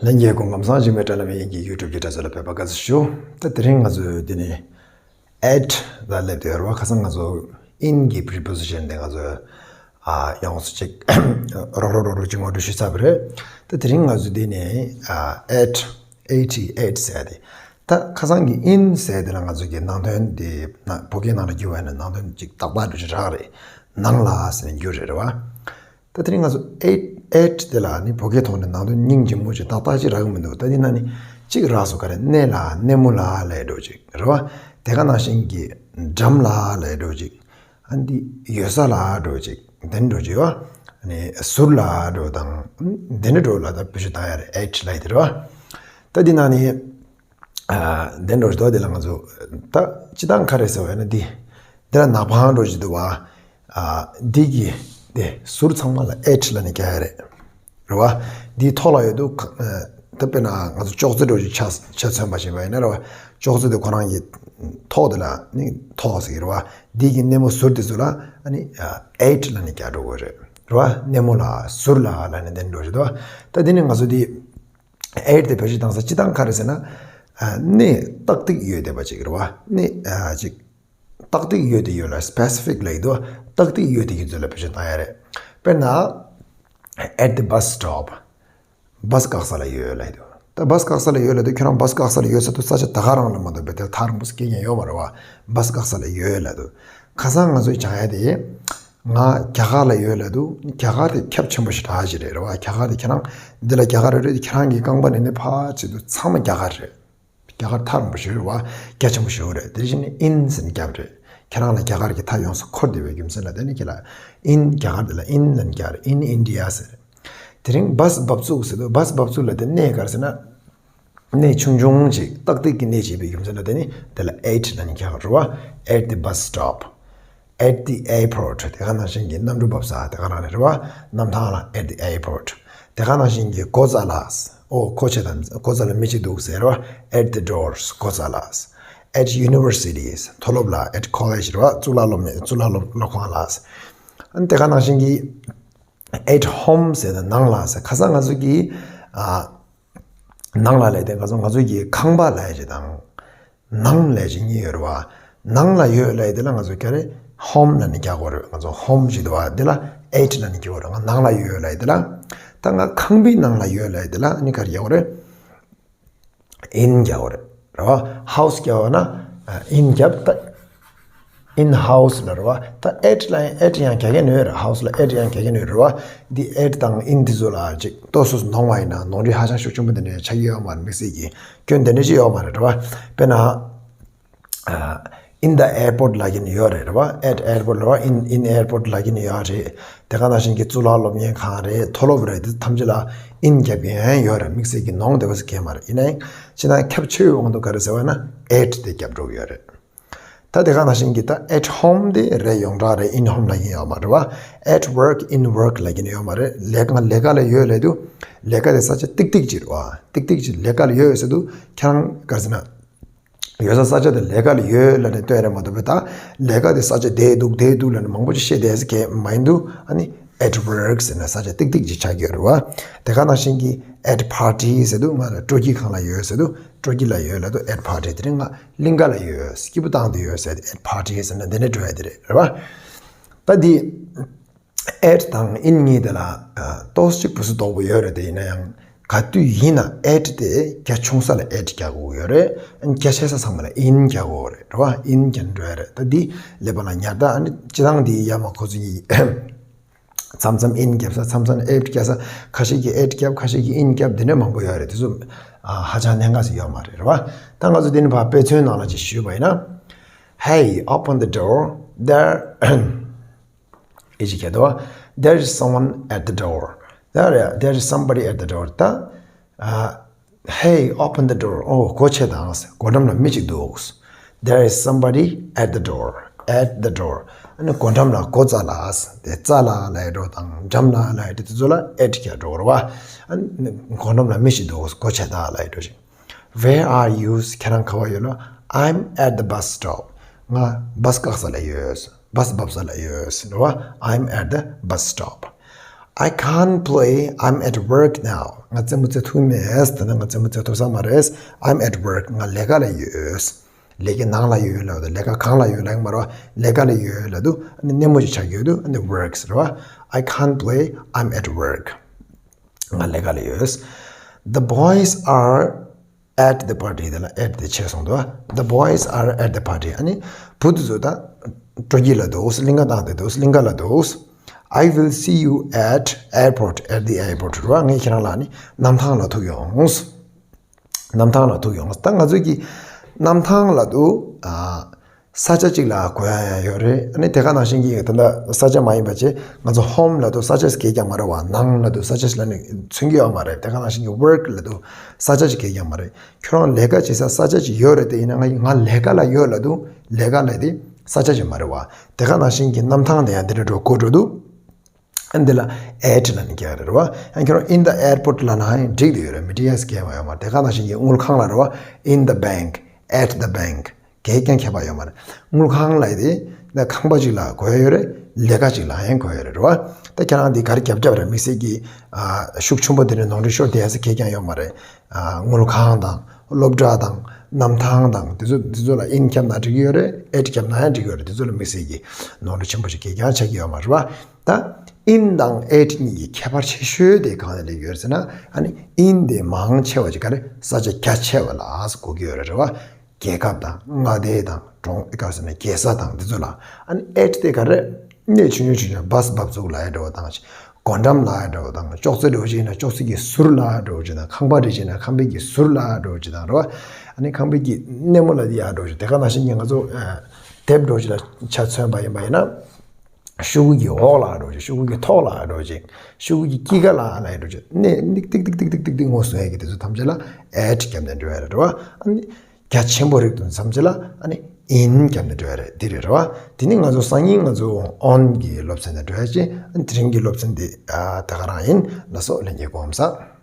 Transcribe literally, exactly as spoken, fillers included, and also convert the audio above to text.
ལྷན་རྒྱས་སྐུ་ཁམས་བཟང་། འཇིགས་མེད་དྲ་ལམ་དབྱིན་ཇིའི་YouTube གི་དྲ་ཚོ་ལ་ཕེབས་པ་དགའ་བསུ་ཞུ། ད་དེ་རིང་ང་ཚོས་འདི་ནས་at ལ་སླེབས་བསྡད་ཡོད་རེད་བ། ཁ་སང་ང་ཚོ་in གི་preposition དེ་ང་ཚོས་ཨ་ཡོངས་སུ་ཅིག་རོགས་རོགས་རོགས་རོགས་ཅིག་ངོ་སྤྲོད་ཞུས་ཚར་བ་རེད། ད་དེ་རིང་ང་ཚོས་འདི་ནས་ཨ་at at at ཟེར་ཡ་དེ། ད་ཁ་སང་གི་in ཟེར་ཡ་དེ་ལ་ང་ཚོ་གི་ནང་དོན་དེ་ན་བོད་སྐད་ནང་ལ་བསྒྱུར་བ་ཡིན་ན་ནང་དོན་ཅིག་ཏག་ཏག་འདྲ་ཅིག་རག་རེད། ནང་ལ་ཟེར་ནས་བསྒྱུར་རེད་རེད་བ། ད་དེ་རིང་ང་ཚོ་at at དེ་ལ་ནི་བོད་སྐད་ཐོག་ནས་ནང་དོན་སྙིང་རྗེ་མོ་ཅིག་ཏག་ཏག་ཅིག་རག་གི་མི་འདུག་ད་འདི་ན་ནི་གཅིག་རག་སོང་། ག་རེ། གནས་ལ། གནས་མོ་ལ་ལབ་འགྲོ་ཅིག་རེད་བ། དེ་ག་ནང་བཞིན་གྱི་འགྲམ་ལ་ལབ་འགྲོ་ཅིག་ཨ་འདི་ཡོད་ས་ལ་འགྲོ་ཅིག་དེ་འགྲོ་ཅིག་བ། ཨ་ནི་ཟུར་ལ་འགྲོ་དང་དེ་འདྲ་འགྲོ་ལ་ད་བེད་སྤྱོད་བཏང་ཡ་རེད། at ལབ་དེ་རེད་བ། ད་འདི་ན་ནི། ཨ་དེ་འགྲོ་ཞིག་འདུག་དེ་ལ་ང་ཚོ་ད་སྤྱི་བཏང་ག་རེ་ཟེར་བ་ཡིན་ན་འདི། འདི་ལ་ནག་པང་འགྲོ་ཞིག་འདུག་བ། ཨ་འདི་གི་འདི་ཟུར་ཚང་མ་ལ་at ལབ་ནས་རྒྱག་ཡ་རེད། རེད་བ། འདིའི་ཐོག་ལ་ཡོད་འདུག་ཨ་ད་དཔེར་ན་ང་ཚོ་ཅོག་ཙེ་འགྲོ་ཞིག་ཆ་ཆ་མཚོན་པ་བྱས་པ་ཡིན་ན་རེད་བ། ཅོག་ཙེ་དེ་ཁོ་རང་གི་ཐོག་དེ་ལ་ནི་ཐོག་ཟེར་གི་རེད་བ། འདི་གི་སྣེ་མོ་ཟུར་དེ་ཚོ་ལ་ཨ་ནི་ཨ་at ལབ་ནས་རྒྱག་འགྲོ་དགོས་རེད། རེད་བ། སྣེ་མོ་ལ་ཟུར་ལ་ལབ་ནས་དེ་འགྲོ་ཞིག་འདུག་ད་འདི་ནི་ང་ཚོ་འདི། at དེ་བེད་སྤྱོད་བཏང་ས་སྤྱི་བཏང་ག་རེ་ཟེར་ན། ཨ་གནས་ཏག་ཏིག་ཡོད་བསྡད་པ་ཅིག་རེད་བ། གནས་ཨ་ཅིག་ཏག་ཏིག་ཡོད་བསྡད་ཡོད་ལ་specific ལབ་ཀྱི་འདུག་ཏག་ཏིག་ཡོད་བསྡད་ཀྱི་ཚུལ་ལ་བེད་སྤྱོད་བཏང་ཡ་རེད། དཔེར་ན། at the bus stop། བྷ་སི་བཀག་ས་ལ་ཡོད་ལབ་ཀྱི་འདུག་ད་བྷ་སི་བཀག་ས་ལ་ཡོད་ལབ་དུས་ཁྱོད་རང་བྷ་སི་བཀག་ས་ལ་ཡོད་ཟེར་དུས་ས་ཆ་ད་ག་རང་ལ་མ་གཏོགས་བེད་སྟེགས་ཐག་རིང་པོ་ཟེར་སྐད་ཀྱང་ཡོད་མ་རེད་བ། བྷ་སི་བཀག་ས་ལ་ཡོད་ལབ་དུས། ཁ་སང་ང་ཚོས་སྦྱང་ཡ་དེ། ང་རྒྱ་གར་ལ་ཡོད་ལབ་དུས་རྒྱ་གར་དེ་ཁྱབ་ཆེན་པོ་ཞེ་དྲག་ཅིག་རེད་རེད་བ། རྒྱ་གར་དེ་ཁྱེད་རང་འདི་ལ་རྒྱ་གར་རེད་རེད། ཁྱེད་རང་གི་རྐང་པ་ནས་ནི་ཕར་ཕྱིན་དུས་ཚང་མ་རྒྱ་གར་རེད། རྒྱ་གར་ཐག་རིང་པོ་ཞིག་རེད་བ། རྒྱ་ཆེན་པོ་ཞིག་རེད། དེ་བཞིན་ནི་in ཟེར་ནས་བརྒྱབ་རེད། ཁྱེད་རང་ལ་རྒྱ་གར་གྱི་མཐའ་ཡོངས་སུ་འཁོར་བསྡད་པའི་རྒྱུ་མཚན་ལ་བརྟེན་ནས་ཁྱེད་ལ་in རྒྱ་གར་དེ་ལ་in ལབ་ནས་རྒྱག་རེད། in India ཟེར། དེ་རིང་བྷ་སི་བབས་ཚུགས་ཟེར་དུས་བྷ་སི་བབས་ཚུགས་ལབ་དེ་གནས་ག་རེ་ཟེར་ན། གནས་ཆུང་ཆུང་ཅིག་ཏག་ཏིག་གི་གནས་ཅིག་ཡིན་པའི་རྒྱུ་མཚན་ལ་བརྟེན་ནས་དེ་ལ་at ལབ་ནས་རྒྱག་རེད་བ། at the bus stop, at the airport དེ་ག་ནང་བཞིན་གྱི་གནམ་གྲུ་བབས་ས་དེ་ག་རང་རེད་བ། གནམ་ཐང་ལ་at the airport དེ་ག་ནང་བཞིན་གྱི་སྒོ་རྩ་ལ། ཨོ་སྒོ་ཕྱེ་དང་སྒོ་རྩ་ལ་མི་གཅིག་འདུག་ཟེར་བ། at the doors སྒོ་རྩ་ལ། at universities མཐོ་སློབ་ལ། at college རེད་བ། གཙུག་ལག་སློབ་གནས་གཙུག་ལག་སློབ་སློབ་ཁང་ལ། ཨ་ནི་དེ་ག་ནང་བཞིན་གྱི་at home ཟེར་དང་ནང་ལ་ཟེར། ཁ་སང་ང་ཚོ་གིས་ཨ། ནང་ལ་ལབ་དེ་ང་ཚོ་ང་ཚོ་གི་ཁང་པ་ལབ་ཡ་ཅིག་དང་། ནང་ལབ་ཡ་ཅིག་གཉིས་ཡོད་རེད་བ། ནང་ལ་ཡོད་ལབ་ཡ་དེ་ལ་ང་ཚོ་ག་རེ། home ལབ་ནས་རྒྱག་དགོས་རེད། ང་ཚོ་home ཅིག་འདུག་བ། དེ་ལ་at ལབ་ནས་རྒྱག་དགོས་རེད། ང་ནང་ལ་ཡོད་ལབ་ཡ་དེ་ལ། ད་ང་ཁང་པའི་ནང་ལ་ཡོད་ལབ་ཡ་དེ་ལ་ཨ་ནི་ག་རེ་རྒྱག་དགོས་རེད། in རྒྱག་དགོས་རེད། རེད་བ། house རྒྱག་དགོས་ན་in རྒྱབ་ད། in house ལ་རེད་བ། ད་at ལ་at ཡང་རྒྱག་གི་ནོས་རེད། house ལ་at ཡང་རྒྱག་གི་ནོས་རེད་བ། འདི་at དང་in འདི་ཚོ་ལ་ཅིག་ཏོག་ཙམ་ནོར་བ་ཡིན་ན་ནོར་འཁྲུལ་ཧ་ཅང་ཤུགས་ཆེན་པོ་འདི་འདྲ་ཆགས་ཀྱི་ཡོད་མ་རེད། དམིགས་བསལ་གྱི་སྐྱོན་དེ་འདྲ་ཅིག་ཡོད་མ་རེད། རེད་བ། དཔེར་ན། ཨ། in the airport ལབ་ཀྱི་ནི་ཡོད་རེད། རེད་བ། at airport ལབ་པ་in in airport ལབ་ཀྱི་ནི་ཡོད་རེད། དེ་ག་ནང་བཞིན་གྱི་གཙུག་ལག་སློབ་གཉེར་ཁང་རེད། མཐོ་སློབ་རེད། འདི་ཐམས་ཅད་ལ་in རྒྱབ་ཀྱི་ཡང་ཡོད་རེད། དམིགས་བསལ་གྱི་ནོར་འདི་བ་ཟེར་མཁན་མ་རེད། ཡིན་ནའང་སྤྱིར་བཏང་ཁྱབ་ཆེ་བའི་དབང་དུ་ག་རེ་ཟེར་བ་ན་at དེ་རྒྱབ་འགྲོ་གི་ཡོད་རེད། ད་དེ་ག་ནང་བཞིན་གྱི་ད་at home དེ་རེད། ཡོངས་གྲགས་རེད། in home ལབ་ཀྱི་ཡོད་མ་རེད་བ། at work in work ལབ་ཀྱི་ནི་ཡོད་མ་རེད། ལས་ཀ་ལས་ཀ་ལ་ཡོད་ལབ་དུས་ལས་ཀ་དེ་ས་ཆ་ཏིག་ཏིག་ཅིག་རེད་བ། ཏིག་ཏིག་ཅིག་ལས་ཀ་ལ་ཡོད་ཟེར་དུས་ཁྱེད་རང་ག་རེ་ཟེར་ན། ཡོད་ས་ས་ཆ་དེ་ལས་ཀ་ལ་ཡོད་ལབ་ནས་སྟོན་རེད་མ་གཏོགས་པའི་ད་ལས་ཀ་དེ་ས་ཆ་བསྡད་འདུག་བསྡད་འདུག་ལབ་ནས་མང་པོ་ཅིག་བཤད་བསྡད་ས་གས་མ་ཡིན་འདུག་ཨ་ནི་at work ཟེར་ན་ས་ཆ་ཏིག་ཏིག་ཅིག་ཆགས་ཀྱི་ཡོད་རེད་བ། དེ་ག་ནང་བཞིན་གྱི་at party ཟེར་དུས་ང་ལ་སྤྲོ་སྐྱིད་ཁང་ལ་ཡོད་ཟེར་དུས་སྤྲོ་སྐྱིད་ལ་ཡོད་ལབ་དུས་at party དེ་རིང་ང་གླིང་ག་ལ་ཡོད། སྐྱིད་པོ་བཏང་དུ་ཡོད་ཟེར་ཏེ་at party ཟེར་ན་འདི་ནས་འགྲོ་ཡ་དེ་རེད། རེད་བ། ད་འདི། at དང་in གཉིས་དེ་ལ་ཨ་ཏོག་ཙམ་བུ་སུ་དོག་པོ་ཡོད་རེད། དེ་ཡིན་ན་ཡང་ག་དུས་ཡིན་ན་at དེ་རྒྱ་ཆུང་ས་ལ་at རྒྱག་དགོས་ཡོད་རེད། ཨ་རྒྱ་ཆེ་ས་ཚང་མ་ལ་in རྒྱག་དགོས་རེད། རེད་བ། in རྒྱག་འགྲོ་ཡ་རེད། ད་འདི་ཀླད་པ་ལ་ཉར། ད་ཨ་ནི་སྤྱིར་བཏང་འདི་ཡ་མ་ཁོ་ཚོ་ཡིན། མཚམས་མཚམས་in རྒྱབ་ས། མཚམས་མཚམས་at རྒྱབ་ས། ཁ་ཤས་ཀྱིས་at རྒྱབ། ཁ་ཤས་ཀྱིས་in རྒྱབ། འདི་འདྲ་མང་པོ་ཡོད་རེད། དེ་ཚོ་ཨ་ཧ་ཅང་གནད་འགག་ཅིག་ཡོད་མ་རེད། རེད་བ། ད་ང་ཚོ་འདི་ནི་ཕར་དཔེ་མཚོན་ནང་ལ་ཅིག་ཞུས་པ་ཡིན་ན། Hey, open the door. There ཨེ་ཅི་ཁྱེད་དོ། There is someone at the door. There, there is somebody at the door. ད། ཨ། Hey, open the door. ཨོ་སྒོ་ཕྱེ་དང་། སྒོ་འགྲམ་ལ་མི་གཅིག་འདུག There is somebody at the door. At the door. ཨ་ནི་སྒོ་འགྲམ་ལ། སྒོ་རྩ་ལ། དེ་རྩ་ལ་ལབ་ཡ་འགྲོ་དང་འགྲམ་ལ་ལབ་ཡ་དེ་ཚོ་ལ་at རྒྱག་འགྲོ་རེད་བ། ཨ་ནི་སྒོ་འགྲམ་ལ་མི་ཞིག་འདུག་སྒོ་ཕྱེ་དང་ལབ་ཡ་འགྲོ་ཞིག Where are you? ཁྱེད་རང་ག་པར་ཡོད་ལོ། I'm at the bus stop. ང་བྷ་སི་བཀག་ས་ལ་ཡོད། བྷ་སི་བབས་ས་ལ་ཡོད་རེད་བ། I'm at the bus stop. I can't play, I'm at work now. ང་རྩེད་མོ་རྩེ་ཐུབ་མེད། ད་ནི་ང་རྩེད་མོ་རྩེ་ཐུབ་ས་མ་རེད། I'm at work. ང་ལས་ཀ་ལ་ཡོད། ལས་ཀའི་ནང་ལ་ཡོད་ལབ་དང་། ལས་ཀ་གང་ལ་ཡོད་ལབ་ཀྱི་མ་རེད་བ། ལས་ཀ་ལ་ཡོད་ལབ་དུས་ཨ་ནི་སྣེ་མོ་ཅིག་ཆགས་ཀྱི་ཡོད་དུས་ཨ་ནི་works རེད་བ། I can't play, I'm at work. ང་ལས་ཀ་ལ་ཡོད། The boys are at the party. དེ་ལ་at དེ་ཆད་སོང་འདུག་བ། The boys are at the party. ཨ་ནི་བུ་དེ་ཚོ་ད་སྤྲོ་སྐྱིད་ལ་འདུག་གླིང་ག་བཏང་བསྡད་འདུག་གླིང་ག་ལ་འདུག I will see you at airport, at the airport. རེད་བ། ངས་ཁྱེད་རང་ལ་ནི་གནམ་ཐང་ལ་ཐུག་ཡོང་། གནམ་ཐང་ལ་ཐུག་ཡོང་། ད་ང་ཚོ་གི་གནམ་ཐང་ལབ་དུས་ཨ་ས་ཆ་གཅིག་ལ་གོ་ཡ་ཡང་ཡོད་རེད། ཨ་ནི་དེ་ག་ནང་བཞིན་གྱི་ད་ལྟ་ས་ཆ་མ་ཡིན་པ་བྱས། ང་ཚོ་home ལབ་དུས་ས་ཆ་ཞིག་གང་ཡང་མ་རེད་བ། ནང་ལབ་དུས་ས་ཆ་ཞིག་ལ་ནི་མཚོན་གྱི་ཡོད་མ་རེད། དེ་ག་ནང་བཞིན་གྱི་work ལབ་དུས་ས་ཆ་ཞིག་གང་ཡང་མ་རེད། ཁྱོད་རང་ལས་ཀ་བྱེད་ས་ས་ཆ་ཅིག་ཡོད་རེད། དེ་ཡིན་ན་ང་ང་ལས་ཀ་ལ་ཡོད་ལབ་དུས་ལས་ཀ་ལབ་དེ་ས་ཆ་ཅིག་མ་རེད་བ། དེ་ག་ནང་བཞིན་གྱི་གནམ་ཐང་དེ་ཡང་དེ་འདྲ་འགྲོ་གོ་འགྲོ་དུས། ཨ་འདི་ལ་at ལབ་ནས་རྒྱག་རེད་བ། ཡང་ཁྱོད་རང་in the airport ལབ་ན་ཡང་འགྲིག་དེ་ཡོད་རེད། མི་འགྲིག་ཡས་ཁྱད་པར་ཡོད་མ་རེད། དེ་ག་ནང་བཞིན་གྱི་དངུལ་ཁང་ལ་རེད་བ། In the bank, at the bank གས་ཀྱང་ཁྱད་པར་ཡོད་མ་རེད། དངུལ་ཁང་ལབ་དེ་ད་ཁང་པ་ཅིག་ལ་གོ་ཡ་ཡོད་རེད། ལས་ཀ་ཅིག་ལ་ཡང་གོ་ཡ་ཡོད་རེད་བ། ད་ཁྱེད་རང་འདི་ག་རེ་རྒྱབ་རྒྱབ་རེད། དམིགས་བསལ་གྱི་ཨ་ཤུགས་ཆེན་པོ་དེ་ནས་ནོར་འཁྲུལ་ཤོར་དེ་ཡས་ཁྱད་ཀྱང་ཡོད་མ་རེད། ཨ་དངུལ་ཁང་དང་སློབ་གྲྭ་དང་གནམ་ཐང་དང་དེ་ཚོ་དེ་ཚོ་ལ་in བརྒྱབ་ན་འགྲིག་གི་ཡོད་རེད། at བརྒྱབ་ན་ཡང་འགྲིག་གི་ཡོད་རེད། དེ་ཚོ་ལ་དམིགས་བསལ་གྱི་ནོར་འཁྲུལ་ཆེན་པོ་ཞིག་གས་ཀྱང་ཆགས་ཀྱི་ཡོད་མ་རེད་བ། ད་in དང་at གཉིས་ཀྱི་ཁྱད་པར་ཆེ་ཤོས་དེ་གང་ལ་སླེབས་ཡོད་ཟེར་ན། ཨ་ནི་in དེ་མང་ཆེ་བ་ཅིག་ག་རེ་ས་ཆ་རྒྱ་ཆེ་བ་ལ་གོ་གི་ཡོད་རེད་བ། རྒྱལ་ཁབ་དང་མངའ་སྡེ་དང་གྲོང་ག་ཟེར་ན་རྒྱལ་ས་དང་དེ་ཚོ་ལ། ཨ་ནི་at དེ་ག་རེ་གནས་ཆུང་ཆུང་ཆུང་ཆུང་བྷ་སི་འབབ་ཚུགས་ལ་ཡ་འགྲོ་བ་དང་། སྒོ་འགྲམ་ལ་ཡ་འགྲོ་བ་དང་། ཅོག་ཙེ་འགྲོ་བ་ཅིག་ཡིན་ན་ཅོག་ཙེ་གི་ཟུར་ལ་ཡ་འགྲོ་བ་ཅིག་དང་། ཁང་པ་རེ་ཅིག་ཡིན་ན་ཁང་པའི་གི་ཟུར་ལ་ཡ་འགྲོ་བ་ཅིག་དང་རེད་བ། ཨ་ནི་ཁང་པའི་གི་སྣེ་མོ་ལ་ཡ་འགྲོ་བ་ཅིག་དེ་ག་ནང་བཞིན་གྱི་ང་ཚོ་ཨ་དེབ་འགྲོ་བ་ཅིག་ལ་ཆ་མཚོན་པ་ཡིན་པ་ཡིན་ན། ཤོག་གུ་གི་འོག་ལ་འགྲོ་ཅིག་ཤོག་གུ་གི་ཐོག་ལ་འགྲོ་ཅིག་ཤོག་གུ་གི་དཀྱིལ་ཁ་ལ་ལ་འགྲོ་ཅིག་ནས་ནིག་ཏིག་ཏིག་ཏིག་ཏིག་ཏིག་ཏིག་ངོ་སོ་ཡ་གི་དེ་ཚོ་ཐམས་ཅད་ལ་at བརྒྱབ་ནས་འགྲོ་ཡ་རེད་བ། ཨ་ནི་རྒྱ་ཆེན་པོ་རིགས་དང་ཐམས་ཅད་ལ་ཨ་ནི་in བརྒྱབ་ནས་འགྲོ་ཡ་རེད། འདི་རེད་རེད་བ། དེ་ནི་ང་ཚོ་སང་ཉིན་ང་ཚོ་on གི་སློབ་ཚན་ནས་འགྲོ་ཡ་ཅིག་ཨ་ནི་དེ་རིང་གི་སློབ་ཚན་འདི་ཨ་ད་ག་རང་ཡིན། ལགས་སོ། ལྷན་རྒྱས་སྒོམ་ས།